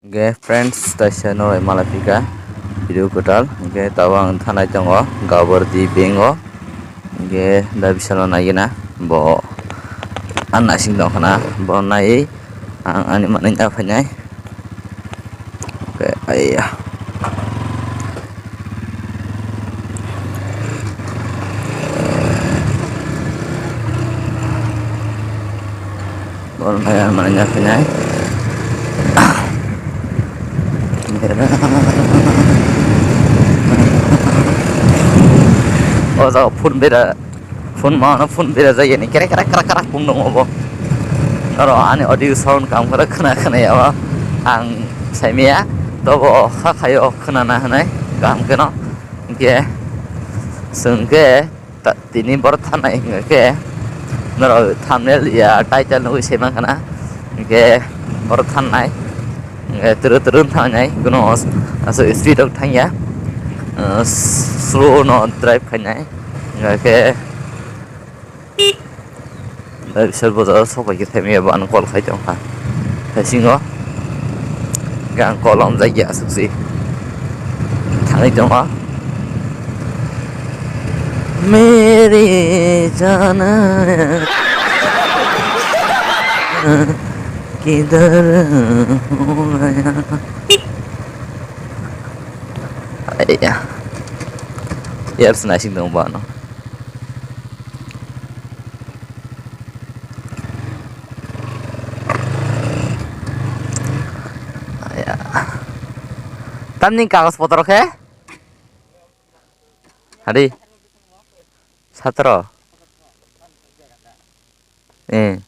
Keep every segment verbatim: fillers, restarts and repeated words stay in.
Hwnkhe friends, taisa norok malaipika video kwtal. Hwnkhe tabuk ang thanai tongo Gabardi bank o. Hwnkhe da bisalo naigina bo ang naising tongkhana, bo naiwi ang ani manwi yaphainai. Hwnkhe aiya. Borok hai ang manwi yaphainai. O jaga phone bera, phone ma, phone bera jagani kere kere kere kere phone tongo bo. Oro ani audio sound kam khe khna khna ya o ang saimaya, tobo kha khayo khna na hinwi kaham kheno. Hwnkhe chwng khe ta-, tini borok thanai hwnkhe norok thumbnail ya title nugwi saimankha na, hwnkhe borok thanai hwnkhe twrwk twrwk thangnai, kuno aswk speed rok thangya, uh, slow no drive khainai, hwnkhe. Bai bisal bojaro sok bai khe thaimani bo ano call khai tongkha. Thaisingo hwnkhe ang call lamjak ya aswk se thangwi tongo. Mere jana kidhar ho gaya. Aiya. Yar se naising tongo bo ano. Tamni kagoj potro khe? Hari. Satro. Eh.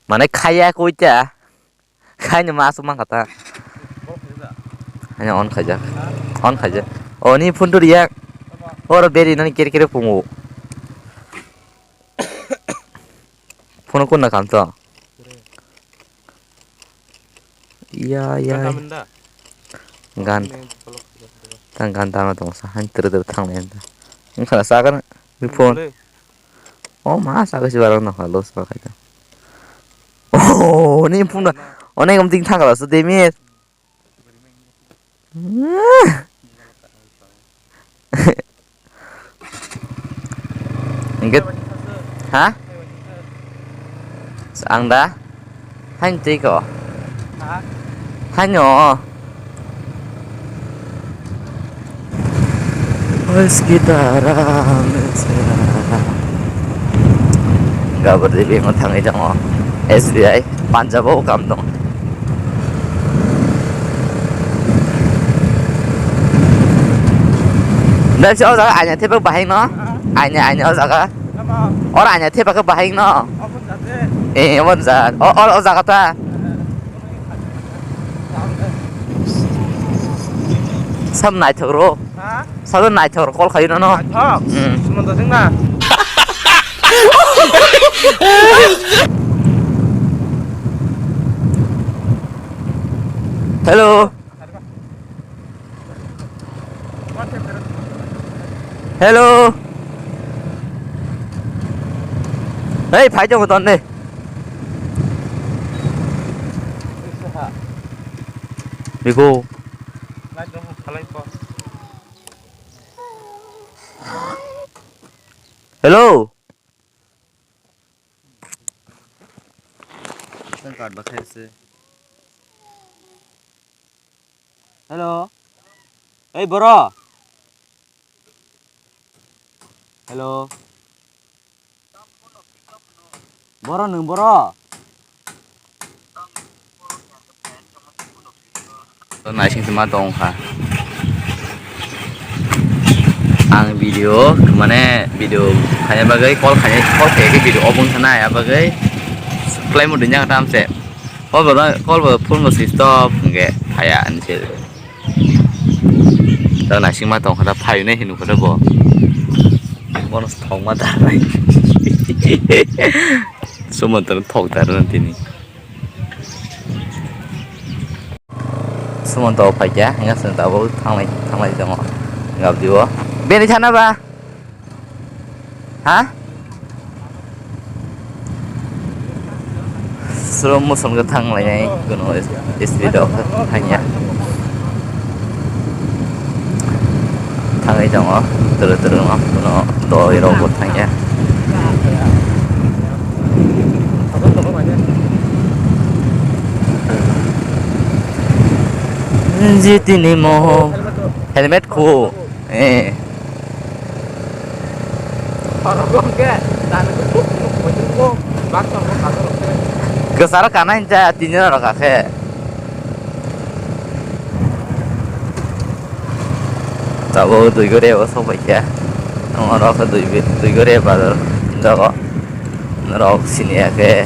Mane khaya koita. Khaini ma aswk mankha ta. Ani on khaijak. On khaijak. Oni phone to riya. Oro beri nani kere kere pungo. Phone kunna kam to. Iya, iya. Gan. Tang gan tama tong sa han tere tere thang len ta. Wngkha sa kan mi phone. O ma sa ka si barang no halo sa ka. Oh, ni phone. Onek om ting thang la so de mi. Hwnkhe ha? Ang da? Hain twi ko? Haino. Gabor de bemo thangwi tongo. S B I. Punjab o kam tong. Dai se o jaga aina thepek bahai no. Aina, aina o jaga. Ora aina thepek bahai no. Eh, o jaga. O, o, o jaga ta. Sam naithok ro. Sabo naithok rok call khayo nono. Naithok? Hmm. Sumonto singna. Hello. Hello. Hey, phai tongo ton de. Biko. Hello. Hello. Hey, boro. Hello. Boro nwng boro. Naising se ma tong kha. Ang video, mane video khaina bagwi, call khaina, call khaiya khe video off wng thana ya bagwi khlai mudun ya tam se. Call bo, call bo, phone bo switch off hwnkhe phaiya ani se. Ta naising ma tong kha, phai nai hinwi kha bo. Bono thok ma da nai. Sumonto thok da rw tini. Sumonto phai kha, hingke chwng tabuk thanglai, thanglai tongo. Gabdi o. Bini thana ba? Ha? Turo moson khe thang lainai kuno speed o thangya. Thangwi tongo turo turo no kuno doi rok bo thangya. Jitini mo helmet khu eh. Kwcharo kana hinsa tini rok khe. Tabuk Duigoria o sok bai khe. Oro khe Dui-, Duigoria bazar jago. Norok sini ya khe.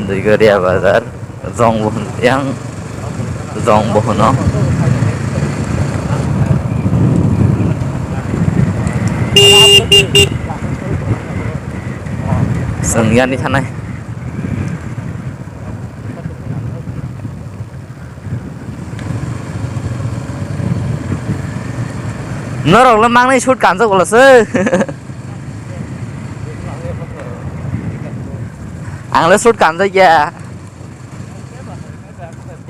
Duigoria bazar. Jong bo hwn, yang jong bo hwno. Chwng yani thanai. Norok le mangnai shoot kanjak ulo se. Ang le shoot kanjak ya.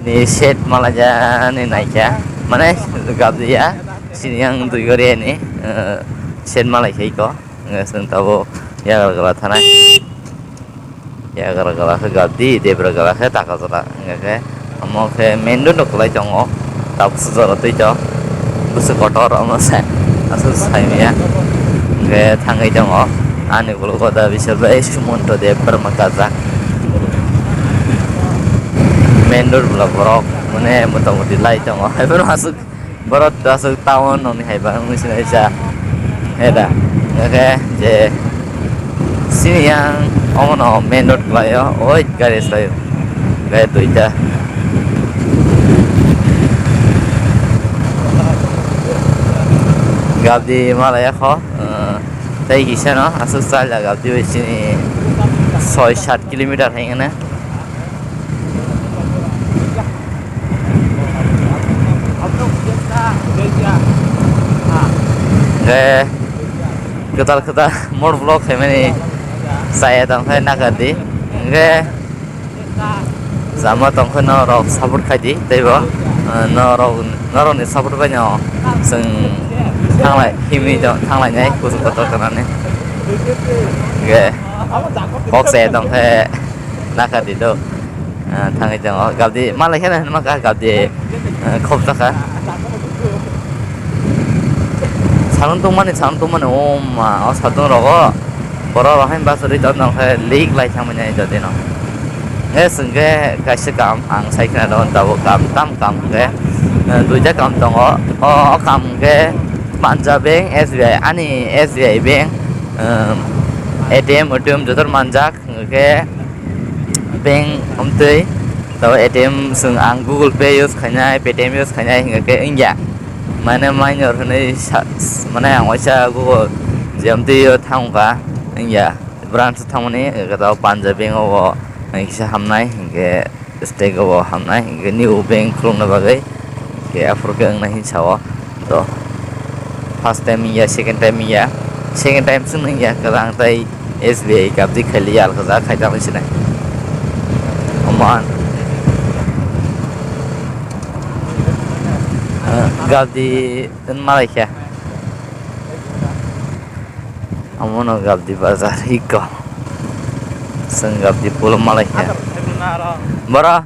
Ni set malaja ni naikha, mane gabdiya, sini ang Duigoria ni, eh, set malai khe iko, eh, chwng tabuk yagra gra thanai, yagra gra khe gabdi, debra gra khe taka jora, wngkha khe omo khe main road no kwlai tongo, tabuk sujaro twi to. Bwswk kotor omo se aswk sai manya. Hwnkhe thangwi tongo ani ulo goda bisa bai Sumonto Debbarma kajak. Main road bwla borok mane mota moti lai tongo. Haiphano aswk borok aswk town nokni hai ba wngwi sinaisa. Heda hwnkhe je sini yang omono main road kwlaio, oi gari swlaio. Gai duita. Gabdi malaya kho, eh, tei kisa no aswk chalya gabdi bai sini soi sat kilometer hai hwnwi. Ge kwtal kwtal mor vlog khaimani chaya tong khe nakar di. Ge Chama tongkhe norok support khaidi teibo, ah, norok, norokni support baino chwng thanglai himwi tong, thanglainai kuchuk kotor kanani. Ge kok se tongkhe nakha di do, ah, thangwi tongo gabdi malai kheno hinwi mankha gabdi, ah, khobjakha. Salon tongmani, salon tongmani, o ma, o salon rogo. Borok rok haino bachorwi tong tong khe leak lai thangmani jotino. Hwnkhe chwng khe kaisa kam ang sai khna tongo, tabuk kam, tam kam hwnkhe, eh, duita kam tongo. O, o kam hwnkhe Punjab Bank, S B I, ani S B I Bank, eh, A T M, A T M joto manjak, hwnkhe bank omtwi, tabuk A T M chwng ang Google Pay use khainai, Paytm use khainai, hwnkhe wngya. Mane minor hwnwi sa-, mane ang waisa Google G M T o thangkha, wngya. Branch thangmani, eh, kisa Punjab Bank o bo, eh, kisa hamnai, hinkhe state o bo hamnai, hinkhe new bank khulukna bagwi, hinkhe aphuru khe wngnai hinwi sao. To, first time wngya, second time wngya, second time chwng wngya, kwrang tei S B I gabdi khailiya, alkha jak khai tangwi sinai. Omo ang, eh, gabdi wngma laikha. Omono gabdi bazar hiko. Chwng gabdi pulo malai khe. Boro.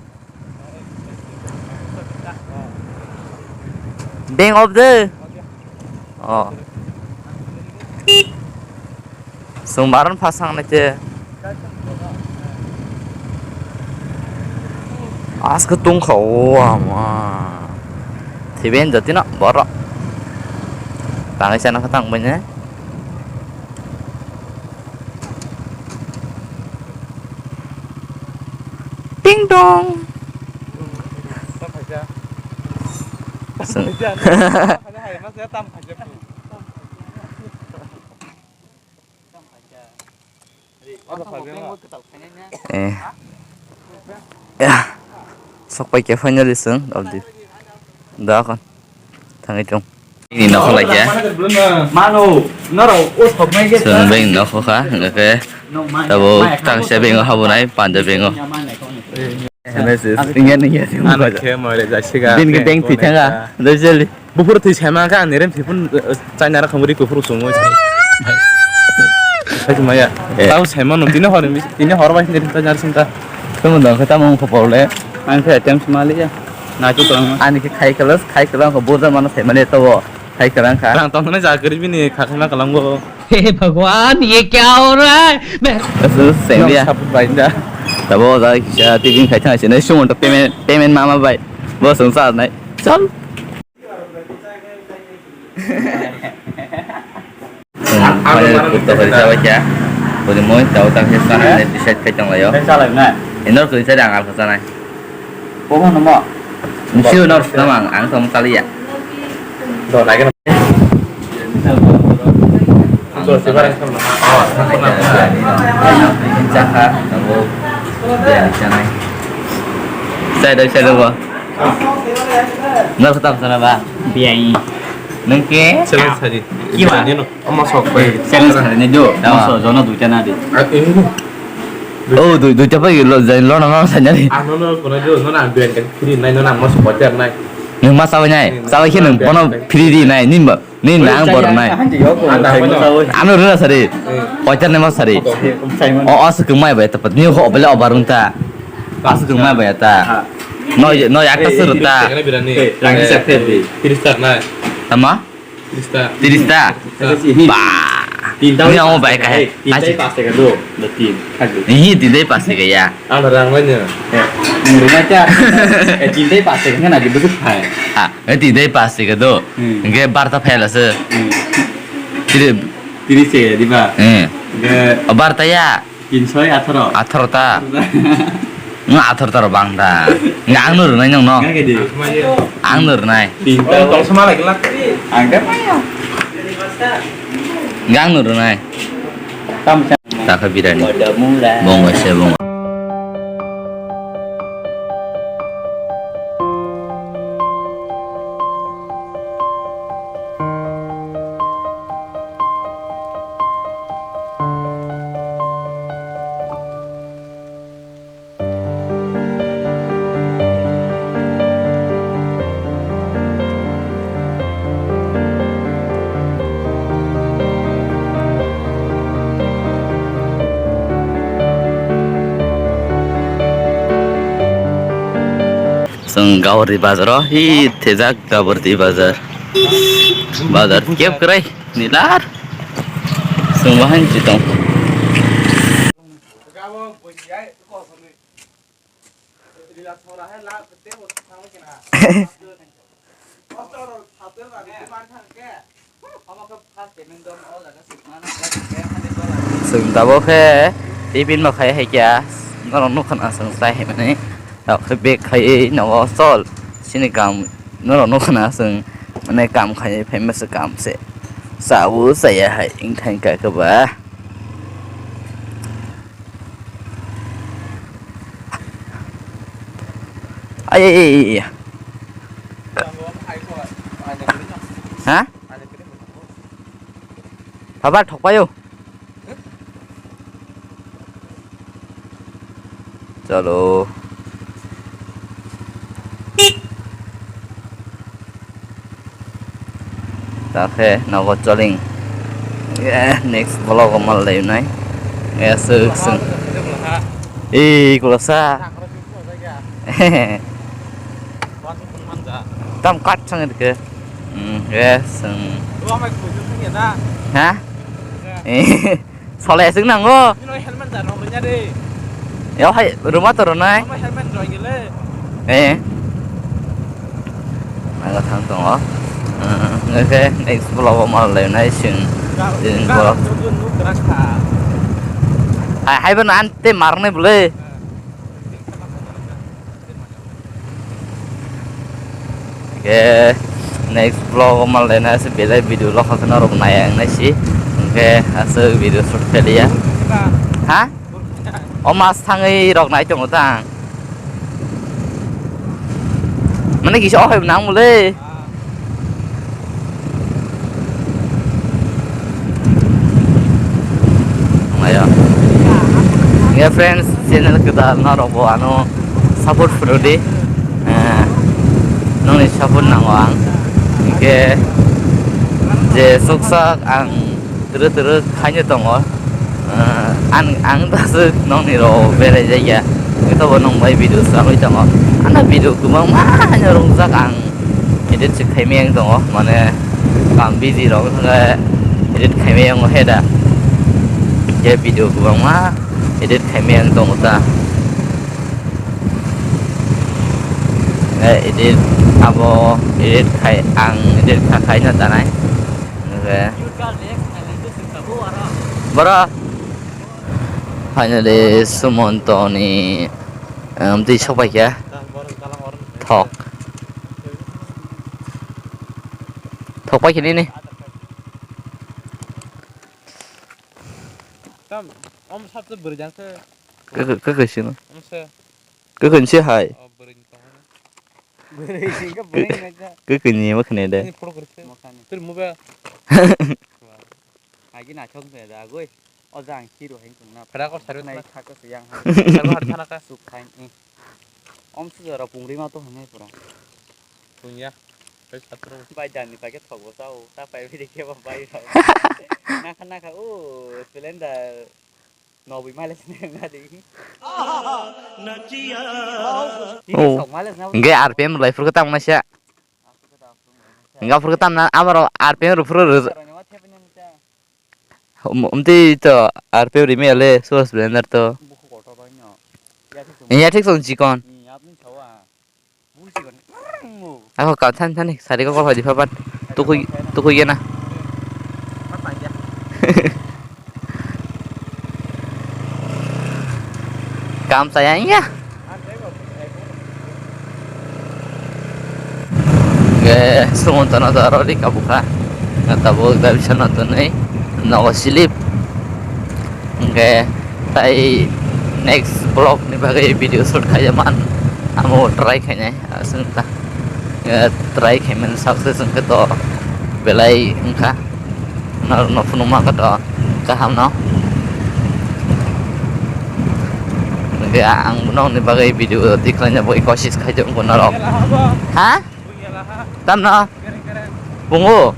Bank of the. Oh. Chwng baron phasang nai te. Aske tongkha o ama. Thiben jatino boro. Tangai sana khatang banya. Ting tong. Tam phaikha. Tam phaikha. Tam phaikha. Eh. Ya. Sok pai khe finally chwng abdi. Da kon. Thangwi tong. Bini nokho lai khe. Mano, norok o soknai khe. Chwng bini nokho kha, hwnkhe Tabo tangsa bengo habonai panja bengo. Ini ke bank thwi thanga. Doi jeli. Buphuru thwi saima kha ani rem thwi phun, eh, chaina rakham ri kuphuru sungwi. Hai maya. Eh. Tau saima no tini hor mi, tini hor bai ni ta jar sinta. Tamo dong kha tamo khopor le. Ang khe attempt mali ya. Na chu tong. Ani khe khai kalas, khai kalang ko boda mano saima le to. Khai kalang kha. Rang tong ne ja kri bini kha khai ma kalang go. हे भगवान, ये क्या हो रहा है? मैं Asu senglia. Sabut bai da. Tabo da kisa tibin khai thang sini sumun to payment, payment mama bai. Bo sung sa nai. Chal. Final kutta hari sa bai kya. Bodi moi tabo tang kisa nai decide khai tong layo. Inor kisa dang al kisa nai. Pomo no mo. Misi no nama ang tong kaliya. Do lagi. Chakha, abo biryani chanai. Sai dai sai dai ba. Nor kata sana ba. Biryani. Nengke. Challenge saji. Kiwa. Ini no, ama sok bai. Challenge saji ni do. Ama sok jono duita na di. Oh, dui duita bai lo jai lo na ma sanya ni. Ano no kono do no na biryani free nai no na ama sok bai nai. Nung ma sawi nai. Sawi khe nung bono free di nai. Nimba. Ni nang bor nai. Ano runa sari. Poitar ni ma sari. O, o, asuk mai bai ta pat. Ni ho bele obar unta. Asuk mai bai ta. No, no, yakta suru ta. Tama? Tiris ta. Tiris ta. Ba. Ni amo bai kai. Tinta pas teka do. Do tin. Ni tinta pas teka ya. Ano rang mana? Nung runa cha. Tinta pas teka na di busuk phai. Ah. Eti dei pas twi ka do. Hmm. Hingke barta fail ase. Hmm. Tiri. Tiri se di ba. Hmm. Hingke o barta ya. Tinsoi atharo. Atharo ta. Nga atharo ta ro bang da. Nga ang nur nai nong no. Nga ke di. Ang nur nai. Tinta. Oh, tong sama lagi lah. Ang ke maya. Nga ang nur nai. Tam. Taka birani. Bongo se bongo. Chwng Gabordi bazaro hi thejak Gabordi bazar. Bazar kep kwrai nilar. Chwng bahai si tong. Chwng tabok khe tiffin rok khai hai kya, norok nukha na chwng chai hai mani. Tabok khe bag khai nogo chol. Chini kam norok nukha na chwng mane kam khai phai masa kam se. Chabu chaya hai wngkha khe ba. Ai, ai, ai, ai. Ha? Phabar thokpaio. Chalo. Ta khe nogo choling. Eh, next vlog o mal lai nai. Eh, suk sung. Eh, kulosa. Tam kat sang ke. Hmm, eh, sung. Ha? Eh. Solai aswk nango. Nino helmet da rong rwnya de. Yo hai ruma to ronai. Omo helmet rong gele. Eh. Naga thang tongo. Eh, oke, next vlog o mal lai nai sing. Ga-, sing ga-, vlog. Ga-, ga-, ga-, ga-, ga-, Hai, hai ban ante marne bole. Hingke next vlog o mal laina se belai video lo khasana rok nai ang nai si. Hingke aswk video shoot khe liya. Ha? O mas thangwi rok nai tongo tang. Mane kisa o hai nang mole. Ayo. Ya friends, channel kwtal norok bo ano support phuru di. Eh, nongni support nango ang. Hingke je suksak ang turu turu khaino tongo. Eh, ang, ang dasu nongni ro berai jaya. Ito bo nong bai video sangwi tongo. Ano video kwbangma hanya rungjak ang. Edit se khaimai ang tongo, mane kam busy rok wngkha edit khaimai ang heda. Je video kwbangma edit khaimai ang tongo ta. Eh, edit abo edit khai ang edit kha khaina tanai. Oke. Boro. Finally, Sumonto ni, em, twi sokpai kha. Thok. Thok pai khe nini. Tam, om sap to bwrwi jang se. Kaka, kaka sino. Om se. Kaka ni se hai. Oh, bwrwi ni tong. Bwrwi sing ka bwrwi ni ka. Kaka ni ma khne de. Ni photo kori se. Mo khani. Tir mo ba. Agi na chong se da goi. O jang hero hin kung na. Phara ko sarwi nai thana. Thaka se yang. Sarwi har thana ka. Suk khain. Om sujara pungri ma to hwnwi pura. Pungya. Bai satro. Bai dan ni pakai thok bo sao. Ta pai bi de ke ba bai rok. Nakha nakha o Splendor nobwi mileage ne nga di. Oh. Sok mileage na. Hingke R P M lai phuru ko tamo naisa. Hingke phuru ko tamo na amaro R P M ru phuru ru. Sarani wa thepe ne nisa. Um, umtwi to R P M rimwi ale Super Splendor to. Buku kotor bai no. Ya thik song. Ya thik song chikon. Ni apni sawa. Buku chikon. Ako ka than thani sari ko kol hodi phapan. Tukui tukui gena. Apa ya? Kam saya ya. Hingke sumonto no to aro ri kabukha. Tabuk da bisa no tonwi nogo silip. Hingke tai next vlog ni bagwi video shoot khaijak man. Amo try khainai aswk ta. Try khaimani success wngkhe to belai wngkha. Norokno phunukma khe to kaham no. Hingke ang nokni bagwi video twi khlaina bagwi kosis khaijak wngkha norok. Ha? Tamno? Pungo?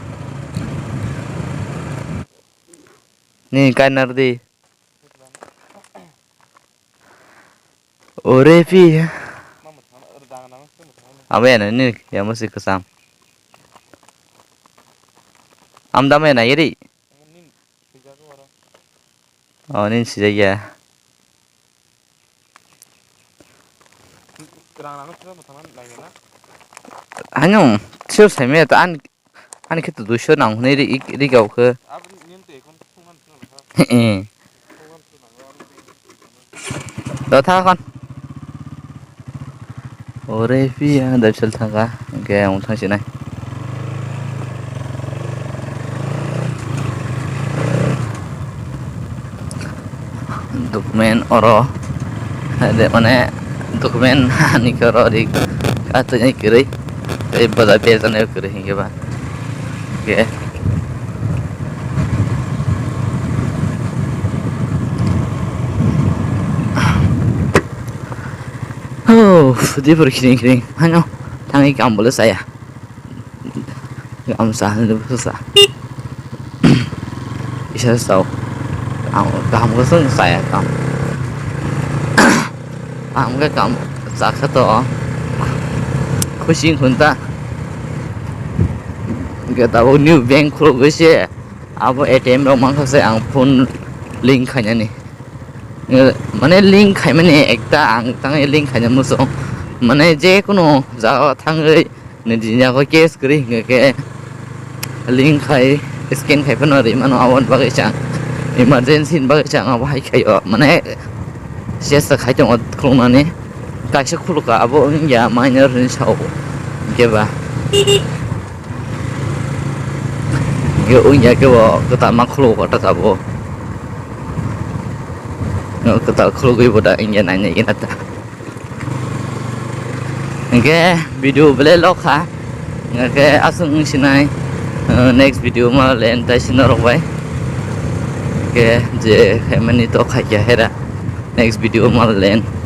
Ni kainar di. Ore pi. Amo ya na ni ya mo si kasam. Am dam ya na yeri. Oh, nin sijak ya. Hanyung sir sai me ta an. Ani khe to duiso nang hwnwi ri, ri gao khe. Aboni nini twi ekon thungmani thungmani kha. He, eh. Thungmani thungmani. Do tha kon. Ore phiya dapsal thangkha, hwnkhe ang thangsinai. Document oro, mane document ani khe oro ri, atwini kwrwi, tei boda bejani kwrwi hinkhe ba. Hwnkhe. Oh, dipor khiring khiring. Hano, thangwi kam bole saya. Kam sa, sa. Isa sao. Kam, kam ko sung saya kam. Ang khe kam chakha to. Khuching khunta. Hwnkhe tabuk new bank khulugwi se abo A T M rok mankha se ang phone link khainani. Mane link khaimani ekta ang tangwi link khaina muchung. Mane je kunu jaga thangwi Nini yago cash kwrwi hwnkhe khe link khai scan khai phano ri mano, aboni bagwi se ang emergency ni bagwi se ang abo hai khaio, mane chesta khai tongo khuluknani, kaisa khulukha abo wngya minor hinwi sao hwnkhe ba, hwnkhe wngya khe bo kwtal ma khulukgo ta abo, kwtal khulugwi bo da wngya nainai gana ta. Hingke video belai lok kha. Hingke aswk wng sinai, uh, next video ma le entai si norok bai. Hingke je khaimani to khaikya hera. Next video malai layan.